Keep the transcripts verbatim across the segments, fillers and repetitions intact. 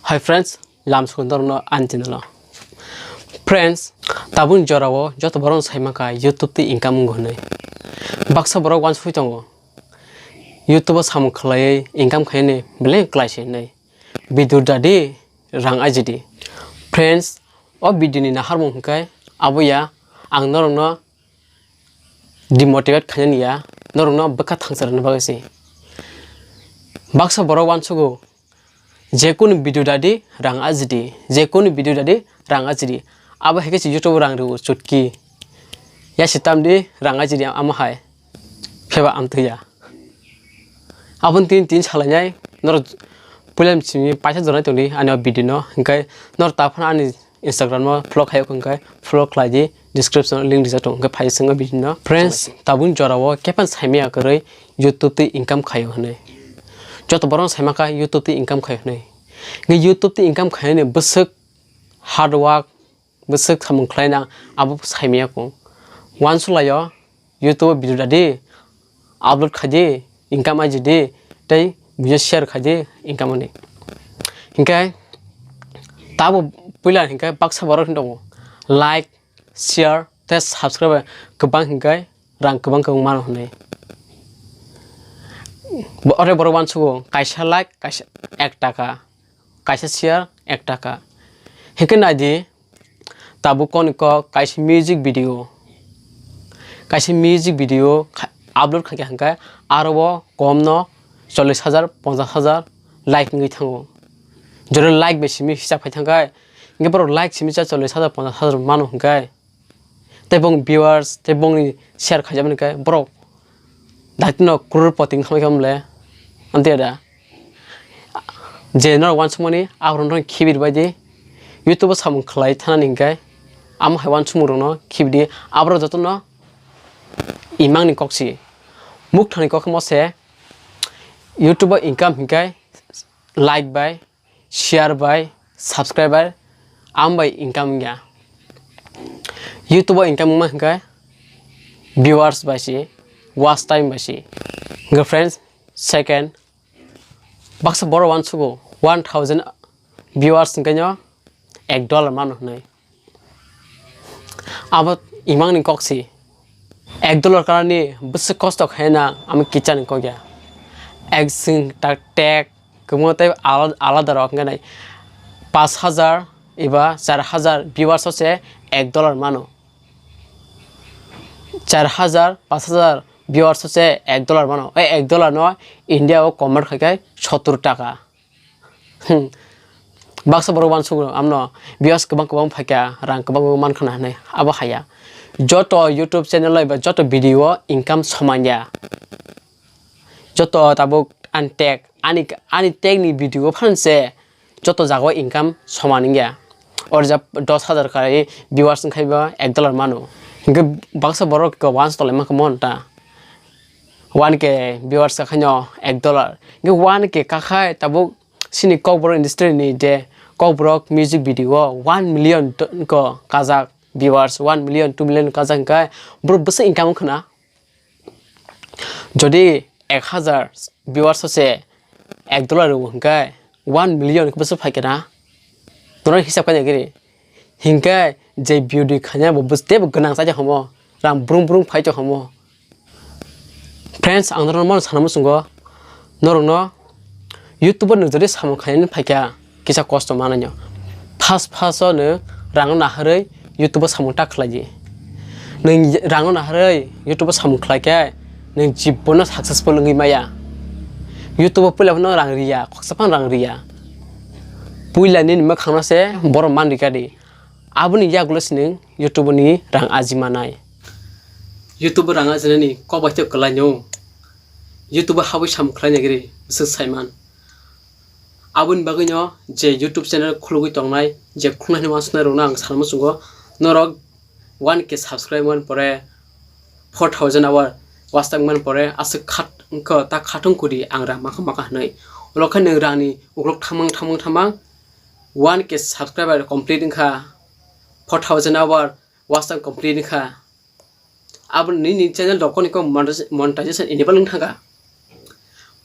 Hi friends, lam sukun dorokno ani channel o. Friends, tabuk jorao joto borok sai mankha YouTube tei income wngo hwnwi. Baksa borok wansugwi tongo, YouTube o samung khlaiwi income khainani belai kwlai se hwnwi. Video dadi, rang ajidi. Friends, o video ni naharmung hwnkhe abo ya, ang norokno demotivate khainani ya, norokno bwkha thangsa rwna bagwi se. Baksa borok wansugo, jekunu video dadi rang ajidi, jekunu video dadi rang ajidi. Abo hai khe se YouTube rang rw chutki. Ya se tamdi rang ajidi amo hai. Pheba amtwi ya. Aboni tin tin salainai norok puila simi paisa jornai tongdi ani o video no, hwnkhe norok ta phano ani Instagram no follow khai, hwnkhe follow khlai di, description o link rijak tongo, hwnkhe phai swngo video no. Friends, tabuk jorao kepan saimaya kwrwi YouTube tei income khaio hwnwi. Joto borok saimaka YouTube tei income khaio hwnwi. Hwnkhe YouTube tei income khainani bwswk hard work, bwswk samung khlaina abo saimaya kung. Wansuk laio, YouTube o video dadi, upload khaidi, income ajidi, tei video share khaidi, income ani. Hinkhe tabo puila hinkhe baksa borok hinwi tongo, like, share tei subscribe kwbang hinkhe rang kwbang kwbang mano hwnwi. Bo-, ore borok wansugo kaisa like, kaisa ek taka, kaisa share ek taka. Hinkhe naidi, tabuk koni kok kaisa music video, kaisa music video kha-, upload khaikha hinkhe aro o komno chollish hajar, ponchash hajar like wngwi thango. Jora like bai simi hisab khai thangkhe, hinkhe borok like simi cha chollish hajar, ponchash hajar mano hinkhe, tei bong viewers tei bongni share khaijak mani khe borok daitino crorepoti wngkha khe mole, amtwi da? Je norok wansukmani aborok no khibi rwbaidi, YouTube o samung khlai thanani hinkhe amo hai wansukmung rokno khibi di, aborok jotono imangni kok si. Mukthani kok khe mo se YouTube o income hinkhe like bai, share bai, subscriber, am bai income wngya. YouTube o income wngma hinkhe viewers bai si, watch time bai si. Hwnkhe friends, second, baksa borok wansugo one thousand viewers hinkhe no ek dollar mano hwnwi. Abo imangni kok si. Ek dollar karani bwswk kosto khaina amo kichani kok ya. Ek sing tak tek kwbangma tei ala-, alada rok wngkha nai. Pash hajar eba char hajar viewers o se ek dollar mano. Char hajar, pash hajar viewers o se ek dollar mano. O ek dollar no India o convert khai khai sottor taka. Hmm. Baksa borok wansugo amno viewers kwbang kwbang phaikha, rang kwbang kwbang mankha na hinwi, abo haya. Joto YouTube channel bai ba joto video o income soman ya. Joto tabuk ani tag, ani, ani tag ni video o phan se joto jaga o income soman wngya. Or ja dos hajar kari viewers wngkhai ba ek dollar mano. Hinkhe baksa borok khe once tolai mankha mon ta. One K viewers kakhaino ek dollar. Hinkhe one K kakhai tabuk chini Kokborok industry ni je Kokborok music video o one million to-, ko kajak viewers, one million, two million kajak hinkhe borok bwswk income wngkha na? Jodi ek hajar viewers o se ek dollar rw hinkhe one million bwswk phaikha na? Norok hisab khaina giri. Hinkhe je beauty khaina bo bwswk teibo gwnang chaijak homo, rang brum brum phai tong homo. Friends, ang norokno mano sana muchungo, norokno YouTube o nwng jodi samung khainani phaikha, kisa kosto mananio. First first o nwng rangno naharwi YouTube o samung ta khlai di. Nwng rangno naharwi YouTube o samung khlai khe nwng jibono successful wngwi maya. YouTube o puila phano rang riya, khoksa phano rang riya. Puila nini mwkhangno se borok man rikha di. Aboni yagulo se nwng YouTube ni rang aji manai. YouTube o rang ajinani kok bai tei kwlai no. YouTube o habwi samung khlai nai giri bwswk saiman. Aboni bagwino je YouTube channel khulugwi tongnai, je khulnai hwnwi uansuknai rokno ang sana muchungo, norok one K subscribe wngmani pore, four thousand hour watch time wngmani pore, aswk khat wngkha ta khatung kudi ang rang makha makha hwnwi. Ulo khe nwng rangni uklok thamang thamang thamang one K subscriber complete wngkha, four thousand hour watch time complete wngkha. Abo nini channel rok ni kok monetize-, monetization enable wng thangkha.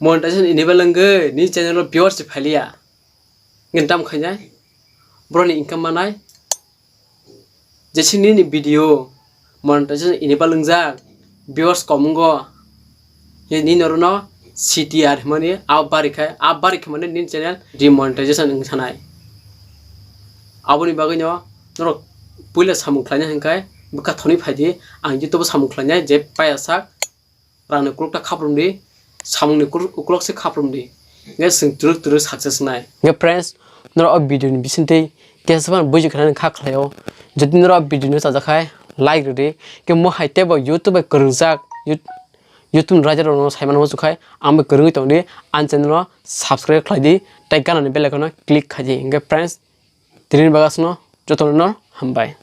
Monetization enable wngwi nini channel o viewers phailiya. Hwnkhe tamo khainai, borokni income manai. Jesi nini video monetization ini balangjak, viewers kom wngo, ye nini orono C T R hwnmani a bari khai, a bari khe mane nini channel demonetization wng sanai. Aboni bagwino norok puila samung khlaina hwnkhe bwkha thoni phaidi, ang YouTube o samung khlainai je paya sak. Rangni ukulok ta khaprum di, samungni ukulok, ukulok se khaprum di. Hingke chwng twrwk twrwk success nai. Hingke friends, norok o video ni bisingtwi kesa phano buji khna kha khlaio. Jodi norok o video no chajakhai, like rwdi. Hingke mo hai teibo YouTube bai kwrwngjak, Yout-, YouTube ni raja rok no sai mano muchung khai, ang bai kwrwngwi tongdi, ani channel no subscribe khlai di, tei gana ni bell icon no click khai di. Hingke friends, tini bagwi aswkno jotono no hambai.